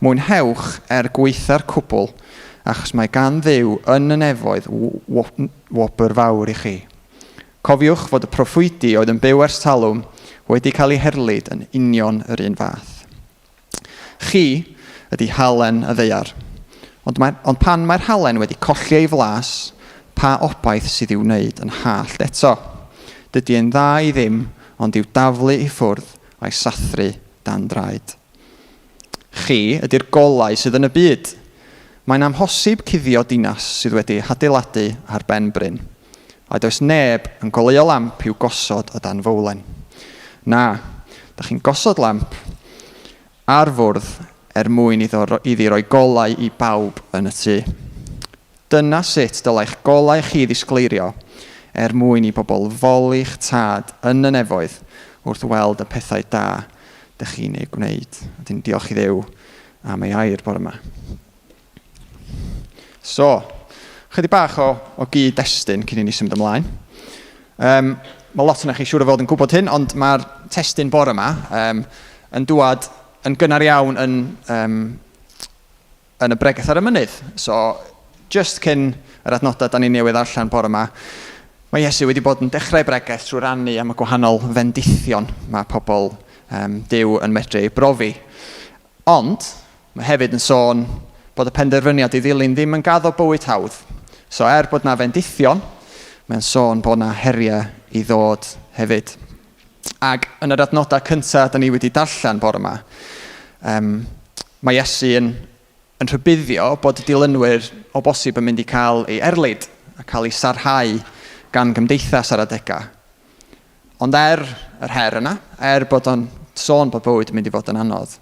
Mwynhewch er gwaetha'r cwbl, achos mae gan Dduw yn y nefoedd wobr fawr i chi. Cofiwch fod y proffwydi oedd yn byw ers talwm wedi cael eu herlid yn union yr un fath. Chi ydy halen y ddaear. Ond, mae, ond pan mae'r halen wedi colli ei flas, pa obaith sydd i'w wneud yn hallt eto? Dydy e'n dda i ddim, ond i'w daflu i ffwrdd a'i sathru dan draed. Chi ydy'r golau sydd yn y byd. Mae'n amhosib cuddio dinas sydd wedi ei hadeiladu ar ben bryn. A does neb yn goleuo lamp i'w gosod o dan fowlen. Na, da chi'n gosod lamp ar fwrdd er mwyn iddo, iddi roi golau i bawb yn y tŷ. Dyna sut dylai'ch golau chi ddisgleirio, er mwyn i bobl foli'ch Tad yn y nefoedd wrth weld y pethau da dych chi'n eu gwneud. A dyn diolch i Dduw am ei air bore yma. So, chydig bach o, o gyd-destun cyn i ni symud ymlaen. Um, mae lot o'na chi siŵr o fod yn gwybod hyn, ond mae'r testun bore yma um, yn dŵad yn gynnar iawn yn, um, yn y Bregeth ar y Mynydd. So, just cyn yr adnodau da ni newydd ddarllen bore yma, mae Iesu wedi bod yn dechrau bregeth trwy rannu am y gwahanol fendithion mae pobl um, Duw yn medru ei brofi. Ond, mae hefyd yn sôn bod y penderfyniad i ddilyn ddim yn gaddo bywyd hawdd. So, er bod na fendithion, mae'n sôn bod na heriau i ddod hefyd. Ac yn yr adnodau cyntaf da ni wedi darllen bore yma, um, mae Iesu yn, yn rhybuddio bod y dilynwyr o bosib yn mynd i cael ei erlid a cael ei sarhau gan gymdeithas ar adegau. Ond er yr her yna, er bod o'n sôn bod bywyd yn mynd i fod yn anodd,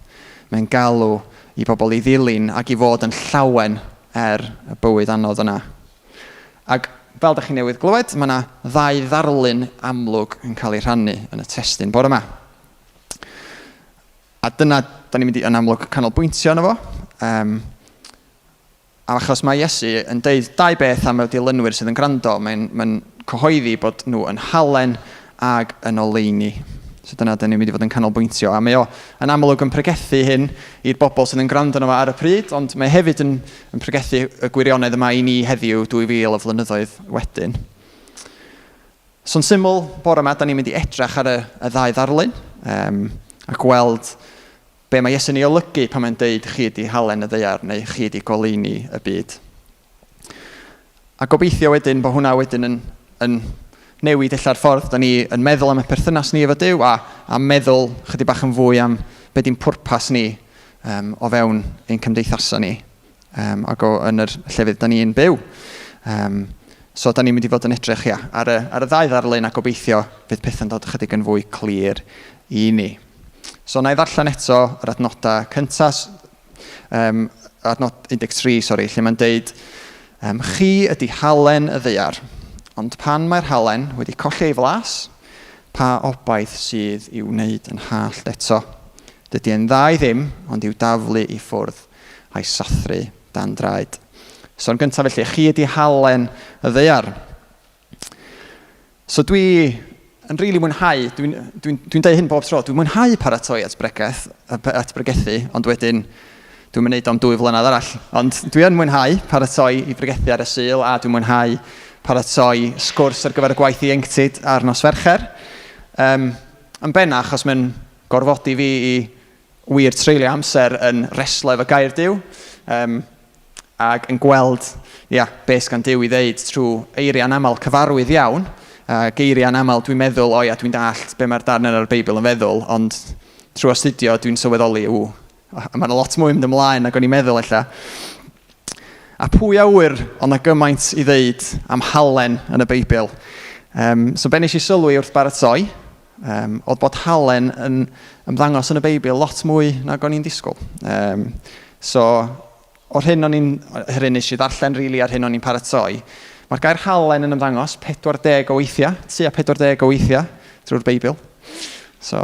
mae'n galw i bobl i ddilyn ac i fod yn llawen er y bywyd anodd yna. Ac fel dach chi newydd glywed, mae yna ddau ddarlun amlwg yn cael eu rhannu yn y testun bore yma. A dyna, da ni'n mynd i yn amlwg canolbwyntio arno fo. Um, a achos mae Iesu yn deud dau beth am y dilynwyr sydd yn gwrando, mae'n mae cyhoeddi bod nhw yn halen ag yn oleuni. So dyna dyn ni'n mynd i fod yn canolbwyntio. A mae o yn amlwg yn pregethu hyn i'r bobl sydd yn gwrando arno fo ar y pryd, ond mae hefyd yn, yn pregethu y gwirionedd yma i ni heddiw 2000 o flynyddoedd wedyn. So'n syml, bore yma, da ni'n mynd i edrach ar y, y ddau ddarlun um, a gweld be mae Iesu'n ei olygu pan mae'n deud chi ydi halen y ddaear neu chi ydi goleuni y byd. A gobeithio wedyn bod hwnna wedyn yn, yn newid ella'r ffordd da ni yn meddwl am y perthynas ni efo Duw a, a meddwl chydig bach yn fwy am be di'n pwrpas ni um, o fewn ein cymdeithasau ni um, ac o, yn yr llefydd da ni'n byw. Um, so da ni'n mynd i fod yn edrych ia, ar, y, ar y ddau ddarlun a gobeithio fydd pethau'n dod ychydig yn fwy clir i ni. So na i ddarllen eto yr adnodau cyntaf um, adnod 13, sori, lle mae'n deud, um, chi ydy halen y ddaear, ond pan mae'r halen wedi colli ei flas, pa obaith sydd i'w wneud yn hallt eto? Dydy e'n dda i ddim, ond i'w daflu i ffwrdd a'i sathru dan draed. So yn gyntaf felly, chi ydy halen y ddaear. So dwi yn rili mwynhau, dwi'n dwi, dwi dweud hyn bob tro, dwi'n mwynhau paratoi at bregeth, at bregethu, ond wedyn dwi'n mynd am dwy flynedd arall. Ond dwi yn mwynhau paratoi i bregethu ar y Sul, a dwi'n mwynhau paratoi sgwrs ar gyfer y gwaith ieuenctid ar nos Fercher. Um, yn benna, achos mae'n gorfodi fi i wir treulio amser yn reslo efo gair Duw. Um, ac yn gweld ia, be sgan Duw i ddeud trwy eiriau'n aml cyfarwydd iawn, a geiriau'n aml dwi'n meddwl, o ia, dwi'n dallt be mae'r darn yna o'r Beibl yn feddwl, ond trwy astudio dwi'n sylweddoli, ww, a mae 'na lot mwy yn mynd ymlaen nag o'n i'n meddwl ella. A pwy a ŵyr, ond na gymaint i ddeud am halen yn y Beibl. Um, so be nes i sylwi wrth baratoi, um, oedd bod halen yn ymddangos yn y Beibl lot mwy nag o'n i'n disgwyl. Um, so, o'r hyn o'n i'n, yr hyn nes i ddarllen rili a'r hyn o'n i'n paratoi, mae'r gair halen yn ymddangos 40 o weithiau, tua 40 o weithiau drwy'r Beibl. So,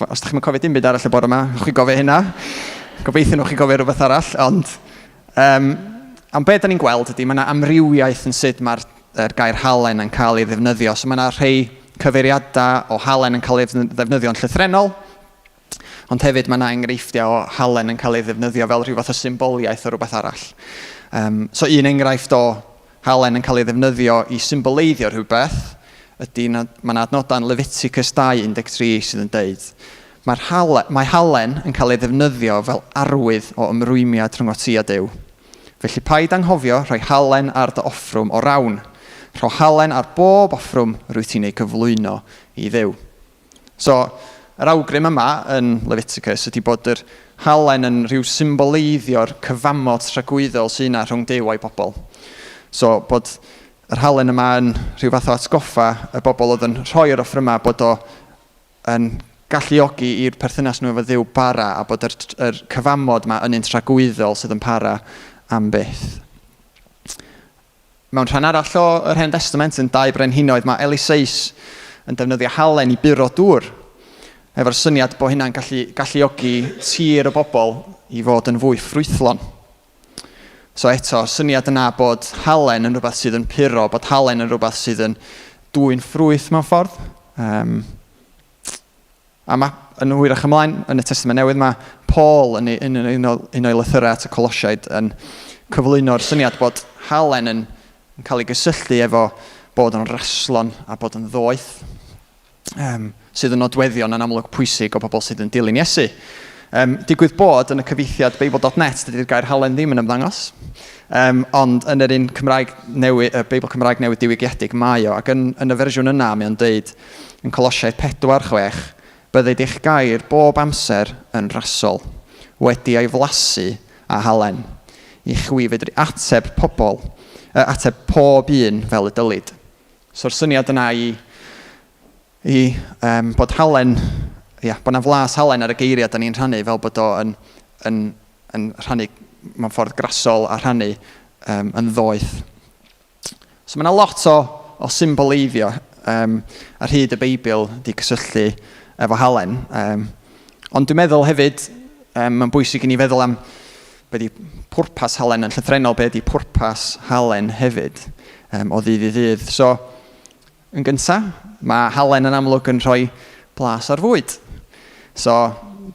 os da chi'n cofio dim byd arall y bore yma, chi gofio hynna. Gobeithio nhw chi gofio rhywbeth arall, ond um, ond be da ni'n gweld ydy mae yna amrywiaeth yn sut mae'r er gair halen yn cael ei ddefnyddio. So mae yna rhai cyfeiriadau o halen yn cael ei ddefnyddio'n llythrennol, Ond hefyd mae yna enghreifftiau o halen yn cael ei ddefnyddio fel rhyw fath o symboliaeth o rhywbeth arall. Um, so un enghraifft o halen yn cael ei ddefnyddio i symboleiddio rhywbeth ydy na, mae yna adnodau yn Leviticus 2.13 sydd yn deud Mae'r halen, mae halen yn cael ei ddefnyddio fel arwydd o ymrwymiad rhwng ti a Duw. Felly paid anghofio rhoi halen ar dy offrwm o rawn. Rho halen ar bob offrwm rwyt ti'n ei gyflwyno i Dduw. So, yr awgrym yma yn Leviticus ydy bod yr halen yn rhyw symboleiddio'r cyfamod tragwyddol sydd yna rhwng Duw a'i bobl. So, bod yr halen yma yn rhyw fath o atgoffa y bobl oedd yn rhoi'r offrymau bod o yn galluogi i'r perthynas nhw efo Dduw bara a bod yr, yr cyfamod yma yn un tragwyddol sydd yn para am byth. Mewn rhan arall o yr Hen Destament, yn Dau Brenhinoedd, mae Eliseus yn defnyddio halen i buro dŵr, efo'r syniad bod hynna'n gallu galluogi tir y bobl i fod yn fwy ffrwythlon. So eto, syniad yna bod halen yn rhywbeth sydd yn puro, bod halen yn rhywbeth sydd yn dwyn ffrwyth mewn ffordd. Um, A mae, yn hwyrach ymlaen, yn y Testament Newydd, mae Paul yn, ei, yn, un, o, un o'i lythyrau at y Colosiaid yn cyflwyno'r syniad bod halen yn, yn cael ei gysylltu efo bod yn raslon a bod yn ddoeth, um, sydd yn nodweddion yn amlwg pwysig o bobl sydd yn dilyn Iesu. Um, digwydd bod yn y cyfieithiad Bible.net, dydy'r gair halen ddim yn ymddangos, um, ond yn yr un Cymraeg newydd, y Beibl Cymraeg newydd diwygiedig mae o, ac yn, yn y fersiwn yna mae o'n deud Yn Colosiaid 4, 6, Bydded eich gair bob amser yn rasol, wedi ei flasu â halen, i chwi fedru ateb pobl, yy, ateb pob un fel y dylid. So'r syniad yna i, i um, bod halen, ia, bod 'na flas halen ar y geiriau da ni'n rhannu fel bod o yn, yn, yn rhannu mewn ffordd grasol a rhannu um, yn ddoeth. So mae yna lot o, o symboleiddio um, ar hyd y Beibl di cysylltu efo halen. Um, ond dwi'n meddwl hefyd, um, mae'n bwysig i ni feddwl am be di pwrpas halen yn llythrenol, be di pwrpas halen hefyd um, o ddydd i ddydd. So, yn gyntaf, mae halen yn amlwg yn rhoi blas ar fwyd. So,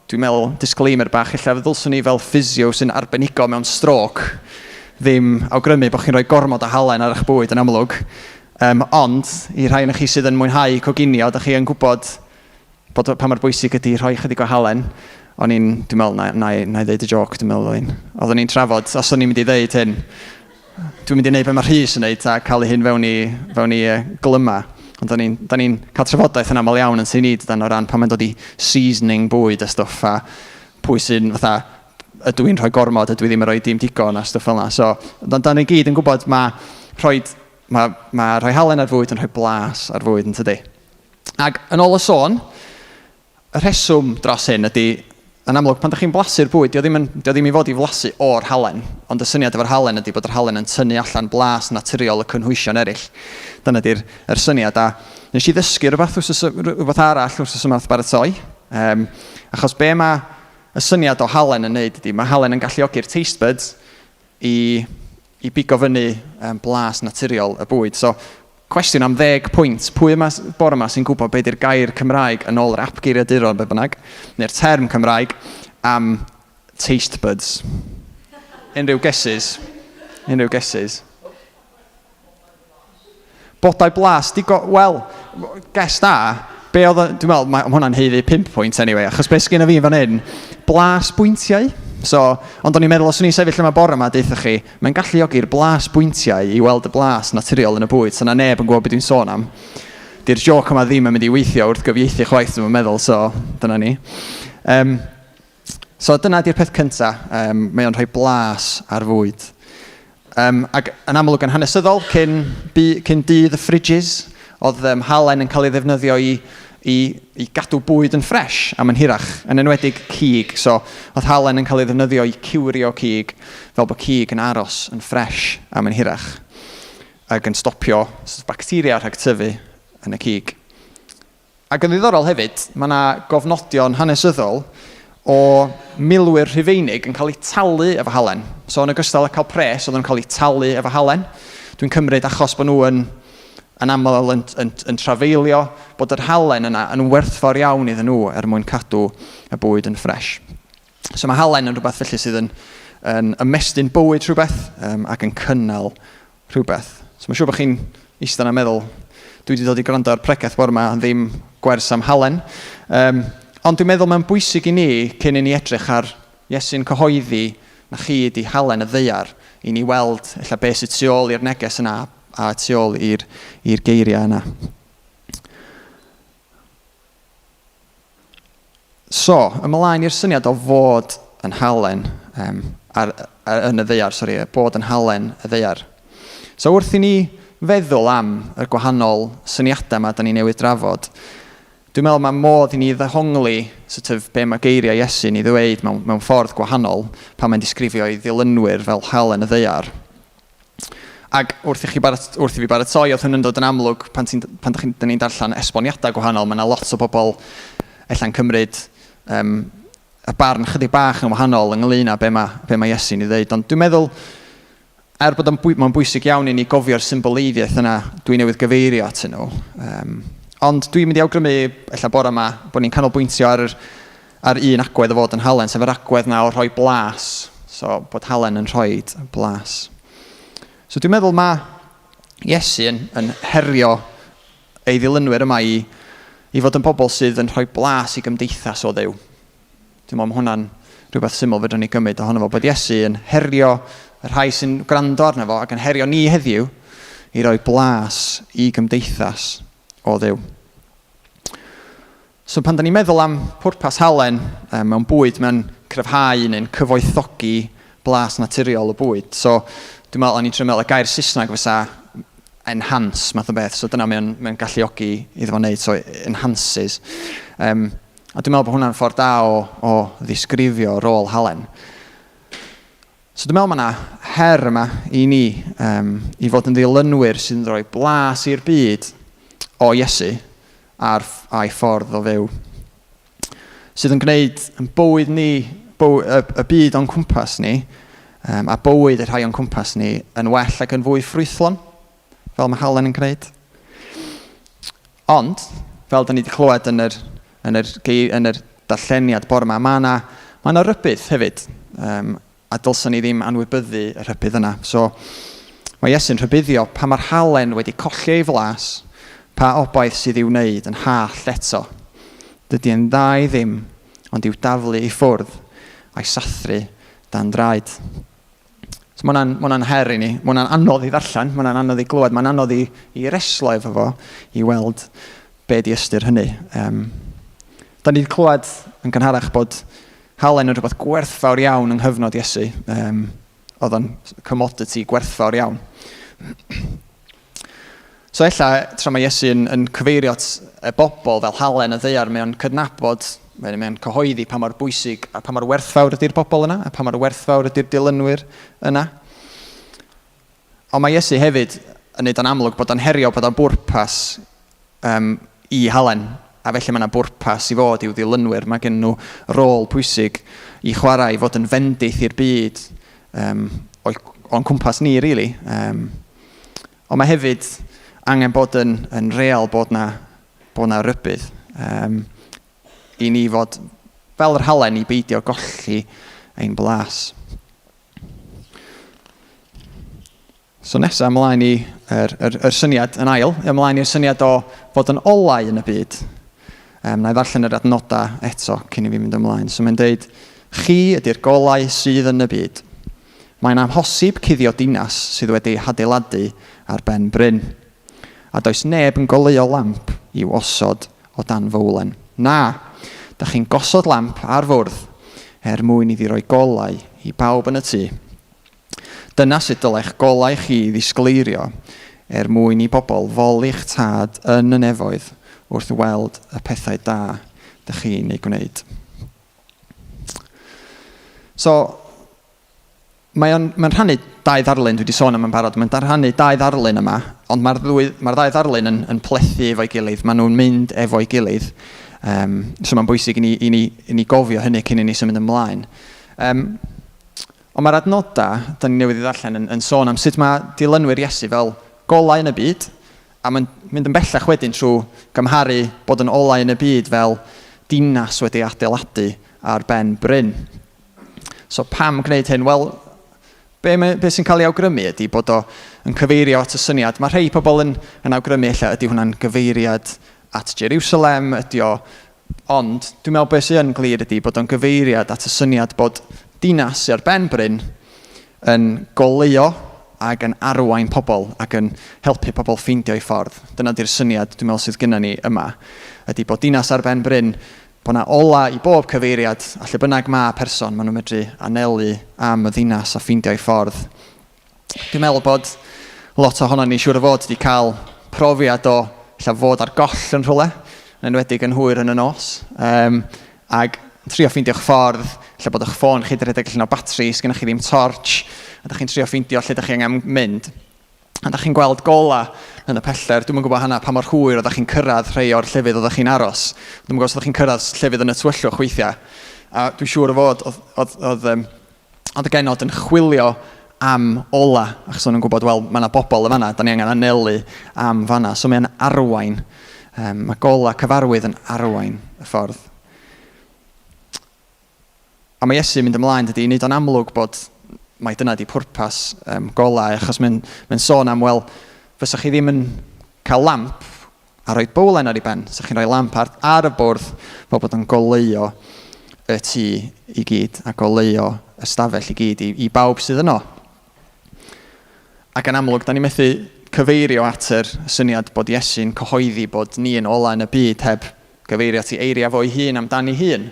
dwi'n meddwl, disclaimer bach, ella ddylswn ni fel ffisio sy'n arbenigo mewn stroke ddim awgrymu bod chi'n rhoi gormod o halen ar eich bwyd yn amlwg. Um, ond, i rhai o'n chi sydd yn mwynhau coginio, da chi yn gwybod bod pa mor bwysig ydy rhoi chydig o halen. O'n i'n, dwi'n meddwl, na, na, na i ddeud y joc, dwi'n meddwl, o'n oeddwn i'n trafod, os o'n i'n mynd i ddeud hyn, dwi'n mynd i wneud be mae Rhys yn wneud a cael ei hun fewn i, fewn i glyma. Ond da ni'n ni cael trafodaeth yn aml iawn yn sy'n ni dan o ran pan mae'n dod i seasoning bwyd a stwff a pwy sy'n fatha ydw i'n rhoi gormod, ydw i ddim yn rhoi dim digon a stwff fel yna. So, da, da ni gyd yn gwybod mae rhoi, mae, mae rhoi halen ar fwyd yn rhoi blas ar fwyd yn tydi. Ac yn ôl y sôn, y rheswm dros hyn ydy, yn amlwg, pan ydych chi'n blasu'r bwyd, dio ddim, yn, dio ddim i fod i flasu o'r halen, ond y syniad efo'r halen ydy bod yr halen yn tynnu allan blas naturiol y cynhwysion eraill. Dyna ydy'r yr syniad. A nes i ddysgu rhywbeth, wrth, rhywbeth arall wrth yma wrth baratoi. Um, achos be mae y syniad o halen yn neud ydy, mae halen yn galluogi'r taste buds i, i bigo fyny um, blas naturiol y bwyd. So, cwestiwn am ddeg pwynt. Pwy yma bore yma sy'n gwybod be di'r gair Cymraeg yn ôl yr ap geiriaduron be bynnag, neu'r term Cymraeg am taste buds? Unrhyw guesses? Unrhyw guesses? Bodau blas, digo, wel, guess da. Be oedd, dwi'n meddwl, mae hwnna'n haeddu 5 pwynt anyway, achos beth sgynna fi fan hyn, blas bwyntiau. So, ond o'n i'n meddwl, os o'n i'n sefyll yma bore yma, deutha chi, mae'n galluogi'r blas bwyntiau i weld y blas naturiol yn y bwyd, so na neb yn gwybod beth dwi'n sôn am. Di'r joc yma ddim yn mynd i weithio wrth gyfieithu chwaith, dwi'n meddwl, so dyna ni. Um, so dyna di'r peth cyntaf, um, mae o'n rhoi blas ar fwyd. Um, ac yn amlwg yn hanesyddol, cyn, bu, cyn dydd y fridges, oedd um, halen yn cael ei ddefnyddio i, i, i gadw bwyd yn ffres am yn hirach, yn enwedig cig. So, oedd halen yn cael ei ddefnyddio i ciwrio cig, fel bod cig yn aros yn ffres am yn hirach, ac yn stopio bacteria rhag tyfu yn y cig. Ac yn ddiddorol hefyd, mae yna gofnodion hanesyddol o milwyr Rhufeinig yn cael eu talu efo halen. So yn ogystal â cael pres, oedden nhw'n cael eu talu efo halen. Dwi'n cymryd achos bod nhw yn, yn aml yn, yn, yn trafeilio, bod yr halen yna yn werthfawr iawn iddyn nhw er mwyn cadw y bwyd yn ffres. So mae halen yn rhywbeth felly sydd yn, yn ymestyn bywyd rhywbeth um, ac yn cynnal rhywbeth. So mae'n siŵr bod chi'n eistedd yna'n meddwl, dwi wedi dod i gwrando ar pregeth bore yma, ond ddim gwers am halen. Um, ond dwi'n meddwl mae'n bwysig i ni, cyn i ni edrych ar Iesu'n cyhoeddi na chi ydi halen y ddaear, i ni weld ella beth sydd tu ôl i'r neges yna a tu ôl i'r geiriau yna. So, ymlaen i'r syniad o fod yn halen um, ar, ar, yn y ddaear, sori, bod yn halen y ddaear. So, wrth i ni feddwl am y gwahanol syniadau yma da ni newydd drafod, dwi'n meddwl mae modd i ni ddehongli sort of, be mae geiriau Iesu'n ei ddweud mewn, mewn ffordd gwahanol pan mae'n disgrifio ei ddilynwyr fel halen y ddaear. Ac wrth i chi barat- wrth i fi baratoi, oedd hwn yn dod yn amlwg pan ti'n pan dach chi'n dan ni'n darllen esboniadau gwahanol, mae 'na lot o bobl ella'n cymryd um, y barn chydig bach yn wahanol ynglyn â be mae, be mae Iesu'n ei ddeud. Ond dwi'n meddwl, er bod o'n bwy, mae'n bwysig iawn i ni gofio'r symboleiddiaeth yna dwi newydd gyfeirio atyn nhw. Um, ond dwi'n mynd i awgrymu, ella bore yma, bod ni'n canolbwyntio ar yr ar un agwedd o fod yn halen, sef yr agwedd 'na o rhoi blas. So, bod halen yn rhoi blas. So dwi'n meddwl mae Iesu yn, yn herio ei ddilynwyr yma i, i fod yn bobl sydd yn rhoi blas i gymdeithas o Dduw. Dwi'n meddwl mae hwnna'n rhywbeth syml fedrwn ni gymryd ohono fo, bod Iesu yn herio y rhai sy'n gwrando arno fo ac yn herio ni heddiw i roi blas i gymdeithas o Dduw. So pan da ni'n meddwl am pwrpas halen um, mewn bwyd, mae'n cryfhau neu'n cyfoethogi blas naturiol y bwyd. So dwi'n meddwl, o'n i'n trio meddwl, y gair Saesneg fysa enhance math o beth. So dyna mae'n mae galluogi iddo fo wneud, so enhances. Um, a dwi'n meddwl bod hwnna'n ffordd da o, o ddisgrifio rôl halen. So dwi'n meddwl mae yna her yma i ni um, i fod yn ddilynwyr sy'n rhoi blas i'r byd o Iesu a'r, a'i ffordd o fyw. Sydd yn gwneud yn bywyd ni, byw, y, y byd o'n cwmpas ni, um, a bywyd y rhai o'n cwmpas ni yn well ac yn fwy ffrwythlon, fel mae Halen yn gwneud. Ond, fel da ni wedi clywed yn yr, yn yr, yn yr darlleniad bore yma, mae yna, mae yna rybudd hefyd. Um, a dylsen ni ddim anwybyddu y rhybudd yna. So, mae Iesu'n rhybuddio pa mae'r halen wedi colli ei flas, pa obaith sydd i'w wneud yn hallt eto. Dydy e'n dda i ddim, ond i'w daflu i ffwrdd a'i sathru dan draed. So mae hwnna'n ma hwnna her i ni. Mae hwnna'n anodd i ddarllen, mae hwnna'n anodd i glywed, mae'n anodd i, i reslo efo fo, i weld be di ystyr hynny. Um, da ni wedi clywed yn gynharach bod Halen yn rhywbeth gwerthfawr iawn yng nghyfnod Iesu. Um, oedd o'n commodity gwerthfawr iawn. So ella, tra mae Iesu yn, yn cyfeirio at y bobl fel halen y ddaear, mae o'n cydnabod, mae'n mae cyhoeddi pa mor bwysig a pa mor werthfawr ydy'r bobl yna, a pa mor werthfawr ydy'r dilynwyr yna. Ond mae Iesu hefyd yn neud o'n amlwg bod o'n herio bod o'n bwrpas um, i halen, a felly mae yna bwrpas i fod i'w ddilynwyr. Mae gen nhw rôl pwysig i chwarae, i fod yn fendith i'r byd um, o'n cwmpas ni, really. Um, ond mae hefyd angen bod yn, yn real bod na, bod na rybudd um, i ni fod fel yr halen i beidio golli ein blas. So nesaf ymlaen i yr, yr, yr syniad yn ail, ymlaen i'r syniad o fod yn olau yn y byd. Um, na i ddarllen yr adnodau eto cyn i fi mynd ymlaen. So mae'n deud, chi ydy'r golau sydd yn y byd. Mae'n amhosib cuddio dinas sydd wedi ei hadeiladu ar ben bryn. A does neb yn goleuo lamp i'w osod o dan fowlen. Na, da chi'n gosod lamp ar fwrdd er mwyn iddi roi golau i bawb yn y tŷ. Dyna sut dylai'ch golau chi ddisgleirio er mwyn i bobl foli'ch tad yn y nefoedd wrth weld y pethau da dych chi'n eu gwneud. So, mae o'n mae'n rhannu dau ddarlun, dwi wedi sôn am yn barod, mae'n rhannu dau ddarlun yma, ond mae'r ddwy, mae'r ddau ddarlun yn, yn plethu efo'i gilydd, maen nhw'n mynd efo'i gilydd. Um, so mae'n bwysig i ni, i, ni, i ni gofio hynny cyn i ni symud ymlaen. Um, ond mae'r adnodau, da ni newydd i ddarllen, yn, yn sôn am sut mae dilynwyr Iesu fel golau yn y byd A mae'n mynd yn bellach wedyn trwy gymharu bod yn olau yn y byd fel dinas wedi adeiladu ar ben bryn. So pam gwneud hyn? Wel, be, mae, be sy'n cael ei awgrymu ydy bod o yn cyfeirio at y syniad. Mae rhai pobl yn, yn awgrymu ella ydy hwnna'n gyfeiriad at Jerusalem, ydy o... Ond dwi'n meddwl beth sy'n glir ydy bod o'n gyfeiriad at y syniad bod dinas sy'n ar ben bryn yn goleuo ac yn arwain pobl ac yn helpu pobl ffeindio eu ffordd. Dyna di'r syniad dwi'n meddwl sydd gennym ni yma, ydy bod dinas ar ben bryn, bod 'na olau i bob cyfeiriad, a lle bynnag mae person, maen nhw'n medru anelu am y ddinas a ffeindio eu ffordd. Dwi'n meddwl bod lot ohonon ni siŵr o fod wedi cael profiad o ella fod ar goll yn rhywle, yn enwedig yn hwyr yn y nos, um, ac trio ffeindio'ch ffordd, lle bod eich ffôn chi wedi rhedeg allan o batri, sgennych chi ddim torch, a da chi'n trio ffeindio lle da chi angen mynd. A da chi'n gweld gola yn y peller, dwi'm yn gwybod hynna pa mor hwyr oeddech chi'n cyrraedd rhai o'r llefydd oeddech chi'n aros. Dwi'm yn gwybod os oeddech chi'n cyrraedd llefydd yn y tywyllwch weithiau. A dwi'n siŵr o fod oedd, oedd, oedd, um, oedd y genod yn chwilio am ola, achos o'n nhw'n gwybod, wel, mae yna bobl yn fanna, da ni angen anelu am fanna. So mae'n arwain, um, mae gola cyfarwydd yn arwain y ffordd. A mae Iesu'n mynd ymlaen, dydy, i wneud o'n amlwg bod mai dyna di pwrpas um, golau, achos mae'n mae sôn am, wel, fysa chi ddim yn cael lamp a rhoi bowlen ar ei ben. Fysa chi'n rhoi lamp ar, ar y bwrdd fel bod o'n goleuo y tŷ i gyd a goleuo y stafell i gyd i, i bawb sydd yno. Ac yn amlwg, da ni methu cyfeirio at yr syniad bod Iesu'n cyhoeddi bod ni yn olau yn y byd heb gyfeirio at ei eiriau fo'i hun amdani hun.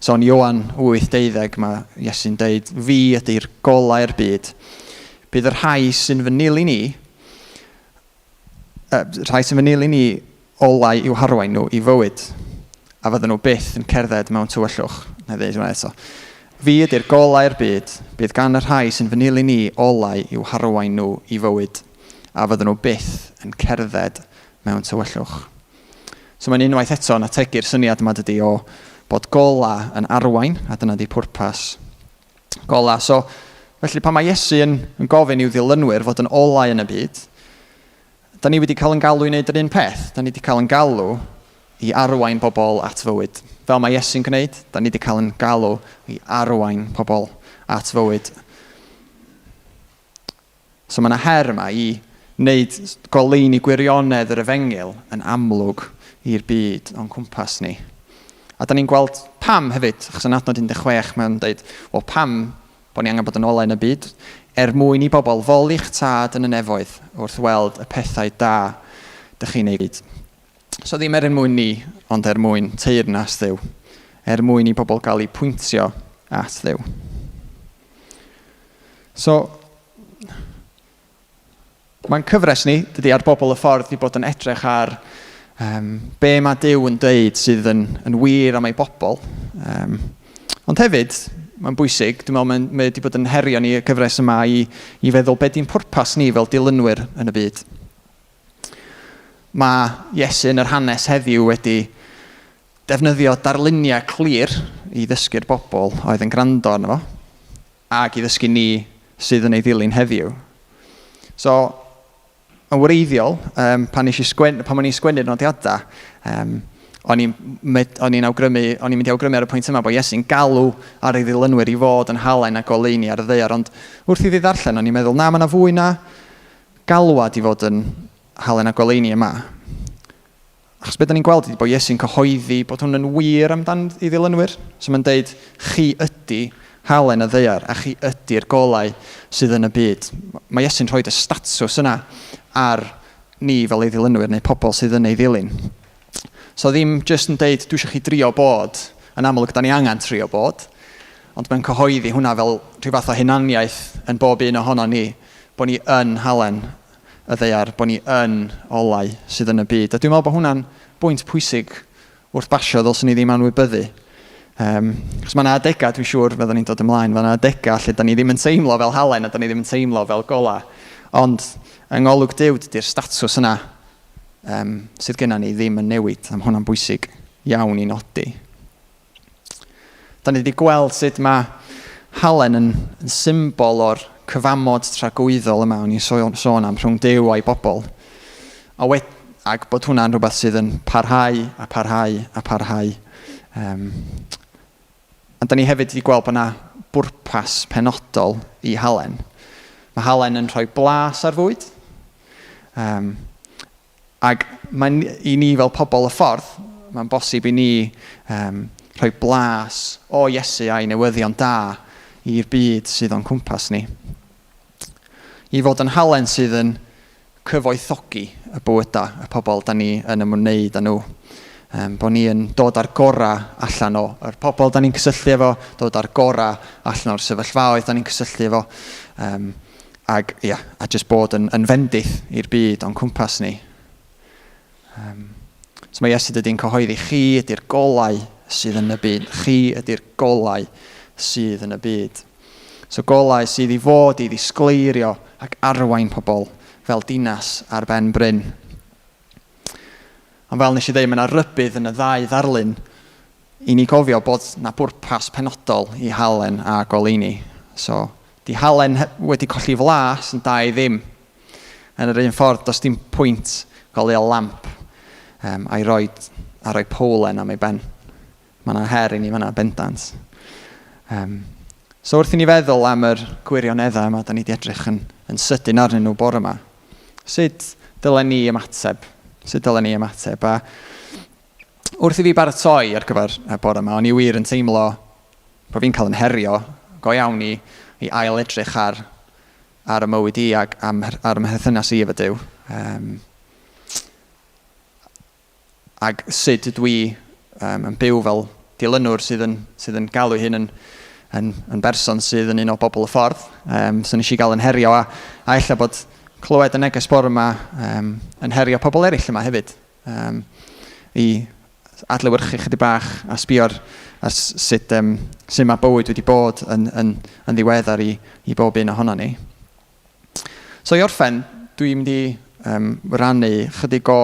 So yn Ioan 8:12 mae Iesu'n deud, Fi ydy'r golau'r byd. Bydd y rhai sy'n fy nilyn i, rhai sy'n fy nilyn i olau i'w harwain nhw i fywyd, a fydden nhw byth yn cerdded mewn tywyllwch. Na i ddeud hwnna eto. Fi ydy'r golau'r byd, bydd gan y rhai sy'n fy nilyn i olau i'w harwain nhw i fywyd, a fydden nhw byth yn cerdded mewn tywyllwch. So mae'n unwaith eto yn ategu'r syniad yma dydy o bod golau yn arwain, a dyna di pwrpas golau. So, felly pan mae Iesu yn, yn gofyn i'w ddilynwyr fod yn olau yn y byd, da ni wedi cael yn galw i wneud yr un peth. Da ni wedi cael yn galw i arwain bobl at fywyd. Fel mae Iesu'n gwneud, da ni wedi cael yn galw i arwain pobl at fywyd. So mae yna her yma i wneud goleuni gwirionedd yr efengyl yn amlwg i'r byd o'n cwmpas ni. A da ni'n gweld pam hefyd, achos yn adnod 16 mae'n dweud, wel pam bod ni angen bod yn olau yn y byd? Er mwyn i bobl foli'ch tad yn y nefoedd wrth weld y pethau da dych chi'n ei wneud. So ddim er mwyn ni, ond er mwyn teyrnas Dduw. Er mwyn i bobl gael eu pwyntio at Dduw. So, mae'n cyfres ni, dydy, ar bobl y ffordd i bod yn edrych ar um, be mae Duw yn deud sydd yn, yn wir am ei bobl. Um, ond hefyd, mae'n bwysig, dwi'n meddwl mae'n, mae wedi bod yn herio ni y cyfres yma i, i feddwl be di'n pwrpas ni fel dilynwyr yn y byd. Mae Iesu yn yr hanes heddiw wedi defnyddio darluniau clir i ddysgu'r bobl oedd yn gwrando arno fo, ac i ddysgu ni sydd yn ei ddilyn heddiw. So, yn wreiddiol, um, pan, nes i sgwen, pan o'n i'n sgwennu'r nodiadau, um, o'n i'n o'n i'n awgrymu, o'n i'n mynd i awgrymu ar y pwynt yma bod Iesu'n galw ar ei ddilynwyr i fod yn halen a goleuni ar y ddaear, ond wrth i fi ddarllen, o'n i'n meddwl, na, mae yna fwy na galwad i fod yn halen a goleuni yma. Achos be da ni'n gweld ydy bod Iesu'n cyhoeddi bod hwn yn wir amdan ei ddilynwyr. So mae'n deud, chi ydy halen y ddaear a chi ydy'r golau sydd yn y byd. Mae Iesu'n rhoi y statws yna ar ni fel ei ddilynwyr neu pobl sydd yn ei ddilyn. So ddim jyst yn deud, dwi eisiau chi drio bod, yn amlwg da ni angen trio bod, ond mae'n cyhoeddi hwnna fel rhyw fath o hunaniaeth yn bob un ohono ni, bod ni yn halen y ddaear, bod ni yn olau sydd yn y byd. A dwi'n meddwl bod hwnna'n bwynt pwysig wrth basio ddylswn ni ddim anwybyddu. Um, achos mae yna adegau, dwi'n siŵr, fyddwn ni'n dod ymlaen, mae yna adegau lle da ni ddim yn teimlo fel halen a da ni ddim yn teimlo fel golau. Ond yng ngolwg Duw, dydy'r statws yna um, sydd gennym ni ddim yn newid, a mae hwnna'n bwysig iawn i nodi. Da ni wedi gweld sut mae halen yn, yn symbol o'r cyfamod tragwyddol yma o'n i'n sôn, sôn am rhwng Duw a'i bobl. A wed, Ac bod hwnna'n rhywbeth sydd yn parhau a parhau a parhau. Um, a da ni hefyd wedi gweld bod yna bwrpas penodol i halen. Mae halen yn rhoi blas ar fwyd. Um, ac mae'n i ni fel pobl y ffordd, mae'n bosib i ni um, rhoi blas o Iesu a'i newyddion da i'r byd sydd o'n cwmpas ni. I fod yn halen sydd yn cyfoethogi y bywydau y pobl da ni yn ymwneud â nhw. Um, bod ni yn dod â'r gorau allan o yr pobl da ni'n cysylltu efo, dod â'r gorau allan o'r sefyllfaoedd da ni'n cysylltu efo, um, ag, ia, a jyst bod yn, yn fendith i'r byd o'n cwmpas ni. Um, so mae Iesu dydy'n cyhoeddi, chi ydy'r golau sydd yn y byd. Chi ydy'r golau sydd yn y byd. So golau sydd i fod i ddisgleirio ac arwain pobl fel dinas ar ben bryn. Ond fel nes i ddeud, mae yna rybudd yn y ddau ddarlun i ni gofio bod na bwrpas penodol i halen a goleuni. So, di halen wedi colli flas yn da i ddim. Yn yr un ffordd, does dim pwynt goleuo lamp um, a'i roi, a roi powlen am ei ben. Mae yna her i ni fan'na, bendant. Um, so wrth i ni feddwl am yr gwirioneddau yma, da ni wedi edrych yn, yn sydyn arnyn nhw bore yma. Sut dylen ni ymateb? Sut dylen ni ymateb? A wrth i fi baratoi ar gyfer y bore yma, o'n i wir yn teimlo bod fi'n cael yn herio go iawn i, i ail edrych ar, ar y mywyd i ac am, ar y mherthynas i efo Duw. Um, Ac sut ydw i um, yn byw fel dilynwr sydd yn, sydd yn galw hyn yn, yn, yn berson sydd yn un o bobl y ffordd. Um, so nes i gael yn herio a, a ella bod clywed y neges bore yma um, yn herio pobl eraill yma hefyd. Um, I adlewyrchu chydig bach a sbio ar, ar sut, um, sut mae bywyd wedi bod yn, yn, yn ddiweddar i, i bob un ohono ni. So i orffen, dwi'n mynd i um, rannu chydig o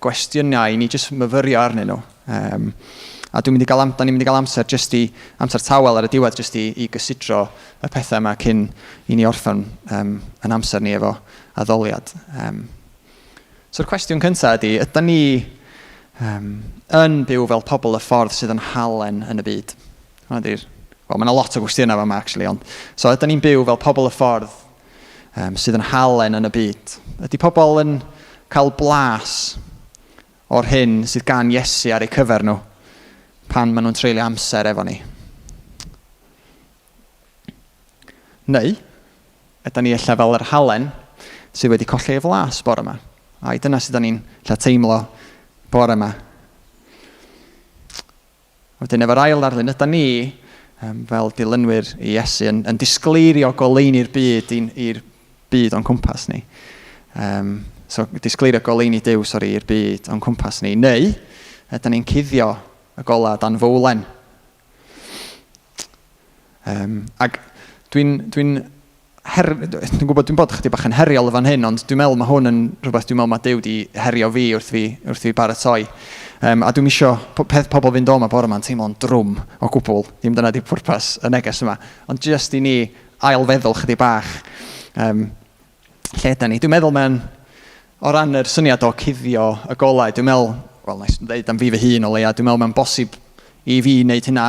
gwestiynau i ni jyst myfyrio arnyn nhw. Um, a dwi'n mynd i gael, am, da ni'n mynd i gael amser jyst i, amser tawel ar y diwedd jyst i, i gysidro y pethau yma cyn i ni orffen um, yn amser ni efo addoliad. Um, so'r cwestiwn cyntaf ydy, ydy ni um, yn byw fel pobl y ffordd sydd yn halen yn y byd? Hwnna di'r... Wel, mae yna lot o gwestiynau fama, actually, ond... So, ydyn ni'n byw fel pobl y ffordd um, sydd yn halen yn y byd? Ydy pobl yn cael blas o'r hyn sydd gan Iesu ar eu cyfer nhw pan maen nhw'n treulio amser efo ni? Neu, ydyn ni ella fel yr halen sydd wedi colli ei flas bore yma? Ai dyna sydd ni'n ella teimlo bore yma? Wedyn efo'r ail ddarlun, ydy ni, um, fel dilynwyr i Iesu, yn, yn disgleirio goleuni'r byd i'r byd o'n cwmpas ni. Um, so, disgleirio goleuni Duw, sori, i'r byd o'n cwmpas ni. Neu, ydyn ni'n cuddio y golau dan fowlen. Um, ac dwi'n dwi her, dwi'n gwybod dwi'n bod chydig bach yn heriol fan hyn, ond dwi'n meddwl mae hwn yn rhywbeth dwi'n meddwl mae Duw di herio fi wrth fi, wrth fi baratoi. Um, a dwi'n isio peth pobl fynd o yma bore yma'n teimlo'n drwm o gwbl. Ddim dyna di pwrpas y neges yma. Ond jyst i ni ail-feddwl chydig bach um, lle yda ni. Dwi'n meddwl mae'n, o ran yr syniad o cuddio y golau, dwi'n meddwl, wel, nes i ddeud am fi fy hun o leia, dwi'n meddwl mae'n bosib i fi wneud hynna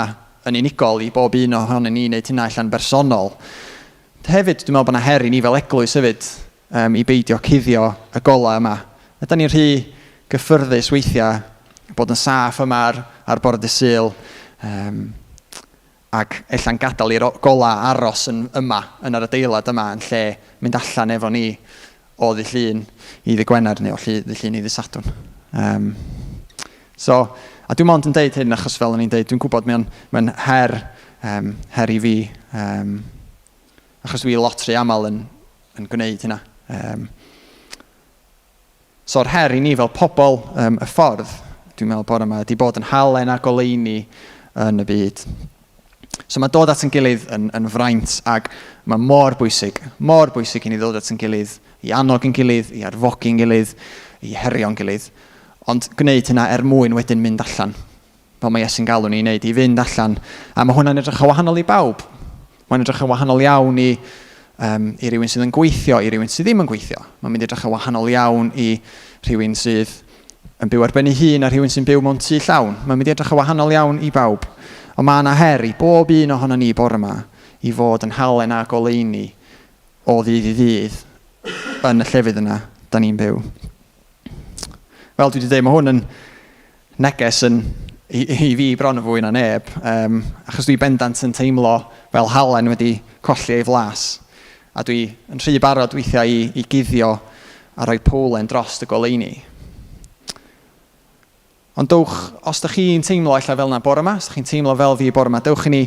yn unigol, i bob un ohonyn ni wneud hynna allan bersonol. Hefyd, dwi'n meddwl bod yna her i ni fel eglwys hefyd, um, i beidio cuddio y golau yma. Ydy ni'n rhy gyffyrddus weithiau bod yn saff yma ar, ar bore dy Sul, um, ac ella'n gadael i'r golau aros yn yma, yn yr adeilad yma, yn lle mynd allan efo ni o ddydd Llun i ddydd Gwener neu o ddydd Llun i ddydd Sadwrn. Um, so, a dwi'n mond yn deud hyn achos fel o'n i'n deud, dwi'n gwybod mae'n mae her, um, her i fi, um, achos dwi lot rhy aml yn, yn gwneud hynna. Um, so'r her i ni fel pobl um, y ffordd, dwi'n meddwl bore yma, ydy bod yn halen a goleuni yn y byd. So mae dod at yn gilydd yn, yn fraint ac mae mor bwysig, mor bwysig i ni ddod at yn gilydd, i annog yn gilydd, i arfogi'n gilydd, i herio'n gilydd. Ond gwneud hynna er mwyn wedyn mynd allan, fel mae Iesu'n galw ni i wneud, i fynd allan. A mae hwnna'n edrych yn wahanol i bawb. Mae'n edrych yn wahanol iawn i, um, i rywun sydd yn gweithio, i rywun sydd ddim yn gweithio. Mae'n mynd i edrych yn wahanol iawn i rhywun sydd yn byw ar ben ei hun a rhywun sy'n byw mewn tŷ llawn. Mae'n mynd i edrych yn wahanol iawn i bawb. Ond mae yna her i bob un ohono ni bore yma i fod yn halen a goleuni o ddydd i ddydd yn y llefydd yna da ni'n byw. Fel dwi wedi dweud, mae hwn yn neges yn, i, i fi bron yn fwy na neb, um, achos dwi bendant yn teimlo fel halen wedi colli ei flas. A dwi yn rhy barod weithiau i, i guddio a rhoi powlen dros y goleuni. Ond dowch, os da chi'n teimlo ella fel yna bore yma, os da chi'n teimlo fel fi bore yma, dewch i ni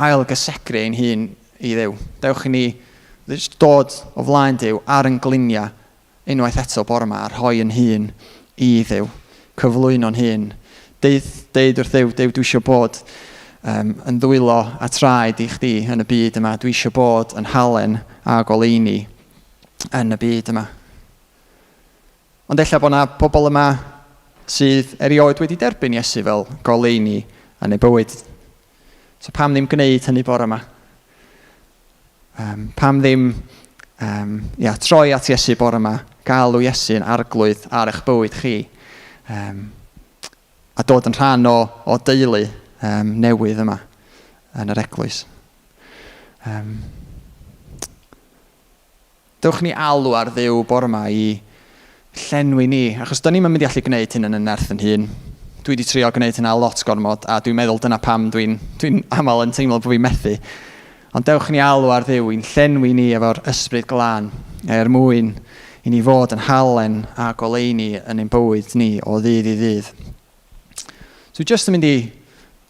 ail gysegru ein hun i Dduw. Dewch i ni dod o flaen Duw ar yn gliniau unwaith eto bore yma a rhoi yn hun i Dduw. Cyflwyno'n hun. Deud, deud wrth Dduw, Duw, dwi eisiau bod um, yn ddwylo a traed i chdi yn y byd yma. Dwi eisiau bod yn halen a goleuni yn y byd yma. Ond ella bod yna pobl yma sydd erioed wedi derbyn Iesu fel goleuni yn eu bywyd. So pam ddim gwneud hynny bore yma? Um, pam ddim um, ia, troi at Iesu bore yma, galw Iesu'n arglwydd ar eich bywyd chi, um, a dod yn rhan o, o deulu um, newydd yma yn yr eglwys. Um, Dewch ni alw ar Dduw bore 'ma i llenwi ni, achos 'dan ni'm yn mynd i allu gwneud hyn yn 'yn nerth 'yn hun. Dwi 'di trio gwneud hynna lot gormod, a dwi'n meddwl dyna pam dwi'n dwi aml yn teimlo bod fi'n methu. Ond dewch ni alw ar Dduw i'n llenwi ni efo'r Ysbryd Glân, er mwyn i ni fod yn halen a goleuni yn ein bywyd ni o ddydd i ddydd. So dwi jyst yn mynd i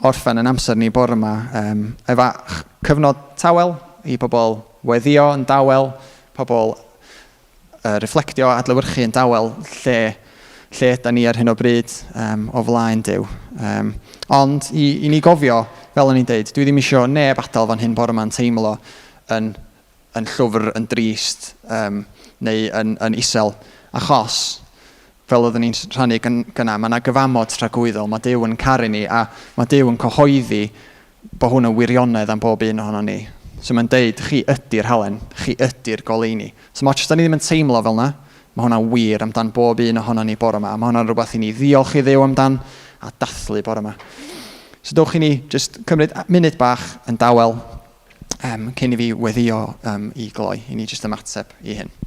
orffen yn amser ni bore yma um, efo cyfnod tawel i bobl weddio yn dawel, pobl uh, reflectio, adlewyrchu yn dawel lle, lle yda ni ar hyn o bryd um, o flaen Duw. Um, ond i, i ni gofio, fel o'n i'n deud, dwi ddim eisiau neb adael fan hyn bore yma'n teimlo yn, yn llwfr, yn drist um, neu yn, yn isel, achos Fel oeddwn i'n rhannu gynna, mae yna gyfamod tragwyddol, mae Duw yn caru ni, a mae Duw yn cyhoeddi bod hwn yn wirionedd am bob un ohono ni. So mae'n deud, chi ydy'r halen, chi ydy'r goleuni. So mae os da ni ddim yn teimlo fel yna, mae hwnna'n wir amdan bob un ohono ni bore yma. Mae hwnna'n rhywbeth i ni ddiolch i Dduw amdan a dathlu bore yma. So dowch i ni jyst cymryd munud bach yn dawel um, cyn i fi weddio um, i gloi, i ni jyst ymateb i hyn.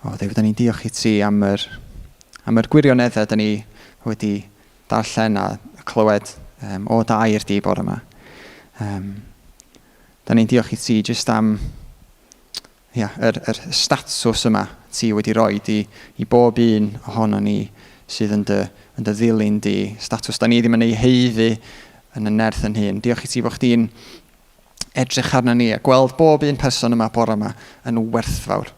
O, Dduw, da ni'n diolch i ti am yr, am yr gwirioneddau da ni wedi darllen a clywed um, o dy air di bore yma. Um, da ni'n diolch i ti jyst am ia, yr, yr statws yma ti wedi rhoi i, i bob un ohono ni sydd yn dy, yn dy ddilyn di. Statws da ni ddim yn ei heiddi yn y nerth yn hun. Diolch i ti bod chdi'n edrych arno ni a gweld bob un person yma bore yma yn werthfawr.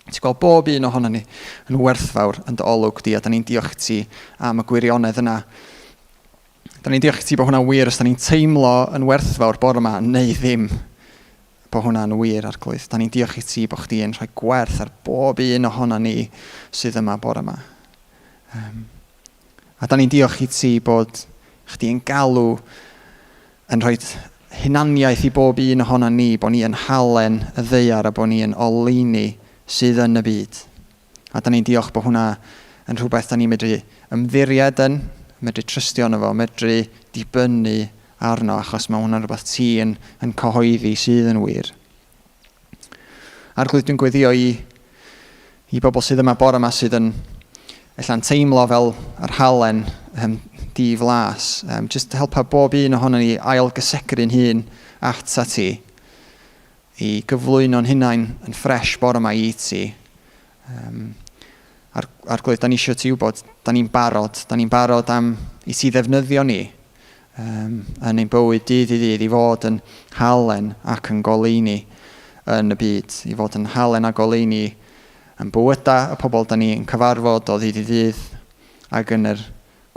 Ti'n gweld bob un ohono ni yn werthfawr yn dy olwg di, a da ni'n diolch i ti am y gwirionedd yna. Da ni'n diolch i ti bod hwnna'n wir os da ni'n teimlo yn werthfawr bore yma neu ddim bod hwnna'n wir, Arglwydd. Da ni'n diolch i ti bod chdi yn rhoi gwerth ar bob un ohono ni sydd yma bore yma. Um, a da ni'n diolch i ti bod chdi yn galw yn rhoi hunaniaeth i bob un ohonon ni, bod ni yn halen y ddaear a bod ni yn oleuni sydd yn y byd. A da ni'n diolch bod hwnna yn rhywbeth da ni'n medru ymddiried yn, medru trystio yno fo, medru dibynnu arno, achos mae hwnna'n rhywbeth ti yn, yn cyhoeddi sydd yn wir. Arglwydd, dwi'n gweddio i, i bobl sydd yma bore yma sydd yn ella'n teimlo fel yr halen um, di-flas. Um, just helpa bob un ohono ni ail gysegru'n hun at a ti. i gyflwyno'n hunain yn ffresh bore yma i ti. Um, ar, arglwydd, da ni eisiau ti wybod, da ni'n barod, da ni'n barod am i ti ddefnyddio ni um, yn ein bywyd dydd i ddydd i fod yn halen ac yn goleuni yn y byd, i fod yn halen a goleuni yn bywydau y pobl da ni'n cyfarfod o ddydd i ddydd ac yn yr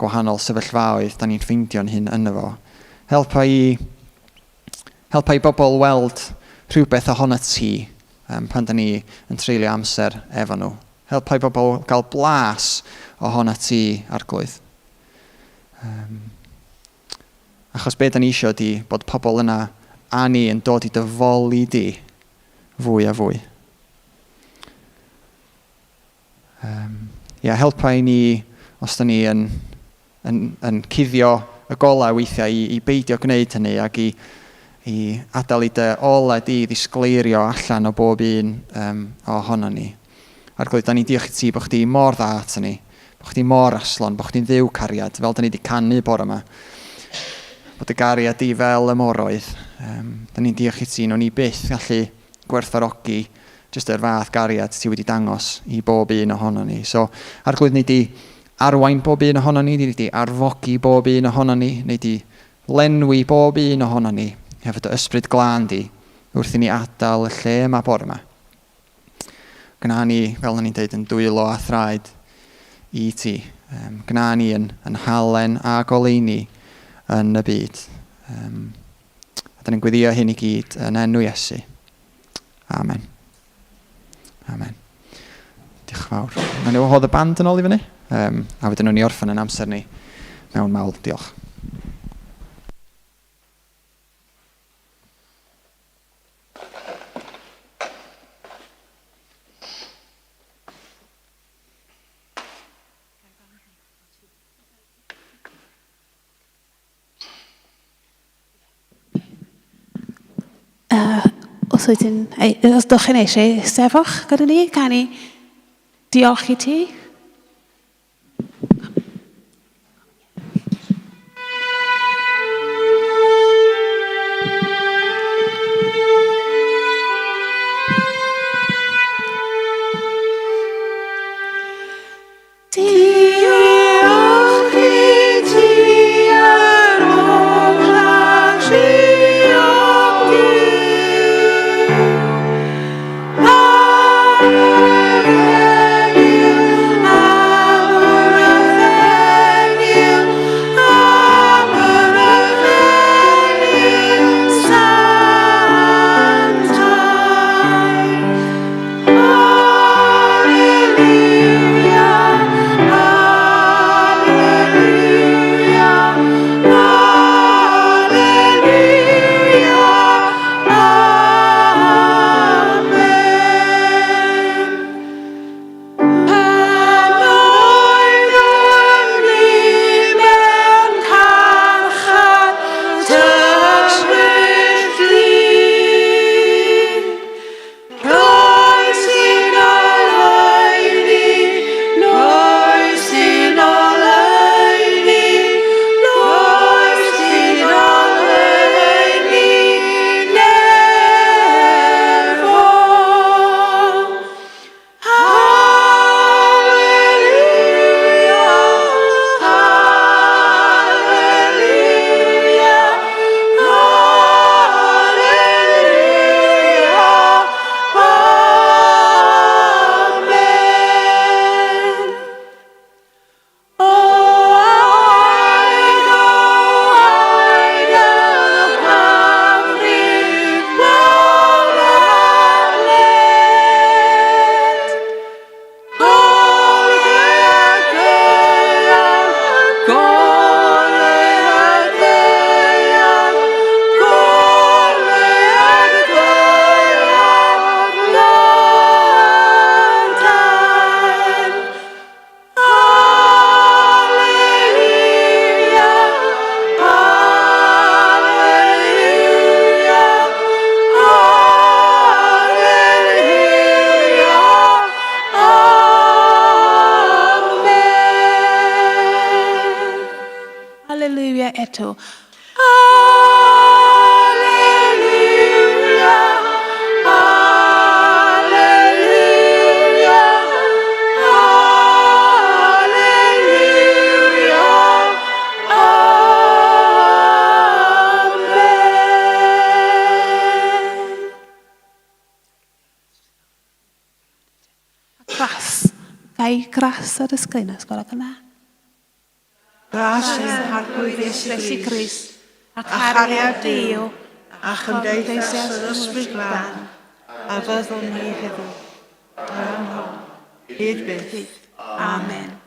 gwahanol sefyllfaoedd da ni'n ffeindio'n hun yno fo. Helpa i, helpa i bobl weld rhywbeth ohonat ti um, pan da ni yn treulio amser efo nhw. Helpa i bobl gael blas ohonat ti, Arglwydd. Um, achos be da ni eisiau ydy bod pobl yna a ni yn dod i dy foli di fwy a fwy. Um, ia, helpa i ni, os da ni yn, yn, yn cuddio y golau weithiau, i, i beidio gwneud hynny ac i, i adael i dy olau di ddisgleirio allan o bob un um, ohono ni. Arglwydd, da ni'n diolch i ti bod chdi mor dda ato ni, bod chdi mor aslon, bod chdi'n ddiw cariad, fel da ni wedi canu bore yma. Bod y gariad di fel y moroedd. Um, da ni'n diolch i ti, nhw'n ni byth gallu gwerthfawrogi jyst yr fath gariad ti wedi dangos i bob un ohono ni. So, Arglwydd, nei di arwain bob un ohono ni, nei di arfogi bob un ohono ni, nei di lenwi bob un ohono ni hefo dy ysbryd glân di wrth i ni adael y lle yma bore yma. Gwna ni, fel o'n i'n deud, yn dwylo a thraed i ti. Um, gwna ni yn, yn halen a goleuni yn y byd. Um, a dyn ni'n gweddio hyn i gyd yn enw Iesu. Amen. Amen. Diolch yn fawr. Mae'n ei wahodd y band yn ôl i fyny. Um, a wedyn nhw'n ni orffen yn amser ni mewn mawl. Diolch. Uh, os wyt ti'n, os dych chi'n eisiau, sefwch gyda ni, gan i diolch i ti. Diolch i ti yr holl alluog Duw, am yr efengyl, am yr efengyl, am yr efengyl sanctaidd. Rhoi sy'n oleuni, rhoi sy'n oleuni, rhoi sy'n oleuni nefol. Haleluia, haleluia, haleluia, amen. O aed, o aed y hyfryd mawr led. Hallelujah eto. Hallelujah, Gras. Gai gras ar y sgrin os gwelwch yn dda. Gras ein Harglwydd Iesu Grist, a chariad Duw, a chymdeithas yr Ysbryd Glân, a fyddwn ni heddiw, hyd byth. Amen.